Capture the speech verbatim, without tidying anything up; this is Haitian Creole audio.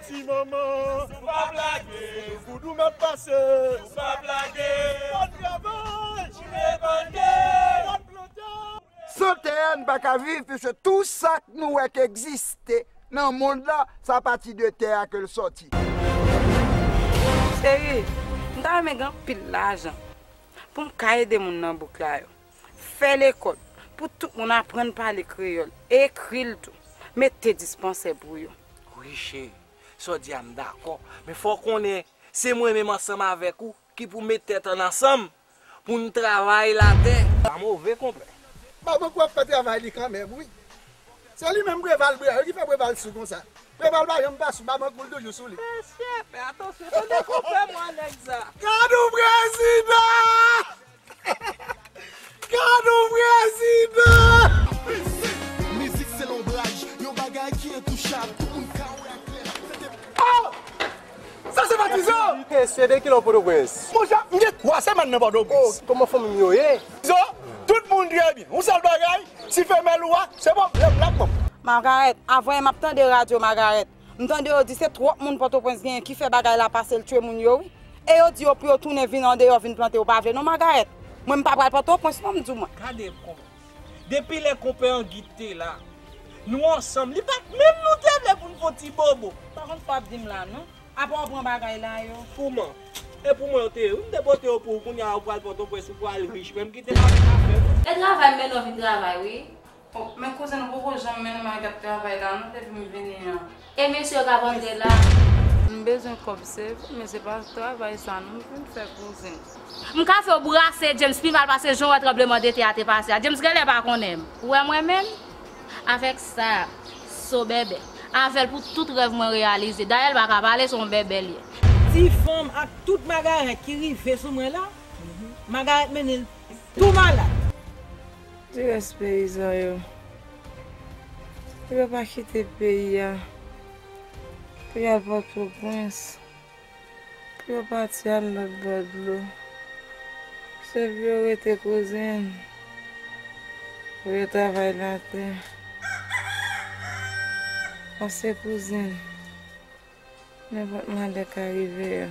Ti manman, ou pa blage. Voudou m ap pase, ou pa blage. Bon travay, bon plantay. San tè a, n pa ka viv, piske tou sa k nou wè k egziste nan mond lan, sa pati de tè a ke l sòti. Cheri, m ta renmen gen anpil lajan pou m ka ede moun nan bouk la yo. Fè lekòl pou tout moun aprann pale kreyòl, ekri l tou. Mete dispansè pou yo. Wi, cheri, sa w di a m dakò. Men fò w konnen, se mwen menm ansanm avèk ou ki pou met tèt ann ansanm pou n travay latè. Pa move, konpè. Babou ap fè travay li kanmenm, wi. Se li menm Preval, Preval, ki fè Preval sou konsa. Preval pa janm pa sou, Babankou l toujou sou li. Mesye, fè atansyon, tande konpè mwen nèg sa. Gad yon prezidan! Gad yon prezidan! Mizik se lonbraj, yon bagay ki entouchab, tout moun ka wè a klè. Oh! Sa se pa Tizo! Mesye, de kilè w Pòtoprens? Monchè, m gen twa semèn nan Pòtoprens. Oh, kòman fanmi m yo ye? Tizo, tout moun trè byen. Yon sèl bagay, ti femèl ou a, se pwoblèm l ap ban m. Magarèt, avan yè m ap tande radyo Magarèt. M tande yo di se twòp moun Pòtoprens genyen ki fè bagay la pase l tchwe moun yo, wi. E yo di yo pou yo tounen vin andeyò, vin plante, yo pa vle non, Magarèt. Mwen, m pa pral Pòtoprens non, m di w mwen. Gade konpè. Depi lè konpè Anguite te la, nou ansanm. Li pa t menm nou te vle pou n fè yon ti bobo. Pa konn sa w ap di m la non. Apa w pran bagay la yo? Kouman? E pou mwen yo te ye, wi, m te pote yo pou ou, kounye a ou pral Pòtoprens, ou pral rich, men m kite m avèk afè m. E travay m mennen w vin travay, wi. Oh, men kouzen, ou poko janm mennen m al gad travay la non, depi m vini an. E mesye yo k ap antre la? M bezwen kòb, se vre, men se pa travay sa non m vin fè, kouzen. M ka fè w brase James pi mal pase jan w wè tranblemanntè a te pase a. James genlè pa konnen m. Ou wè mwen menm? Avèk sa, so bèbè. Avè l pou tout rèv mwen reyalize. Dayè, l pa ka pale, se yon bèbè l ye. Ti fanm ak tout Magarèt ki rive sou mwen la, Magarèt mennen l tou malad. Di rès peyizan yo pou yo pa kite peyi a, pou y al Pòtoprens, pou yo pati al lòt bò dlo. Se pou yo rete, kouzen, pou yo travay latè. Paske, kouzen, nenpòt malè ka rive yo.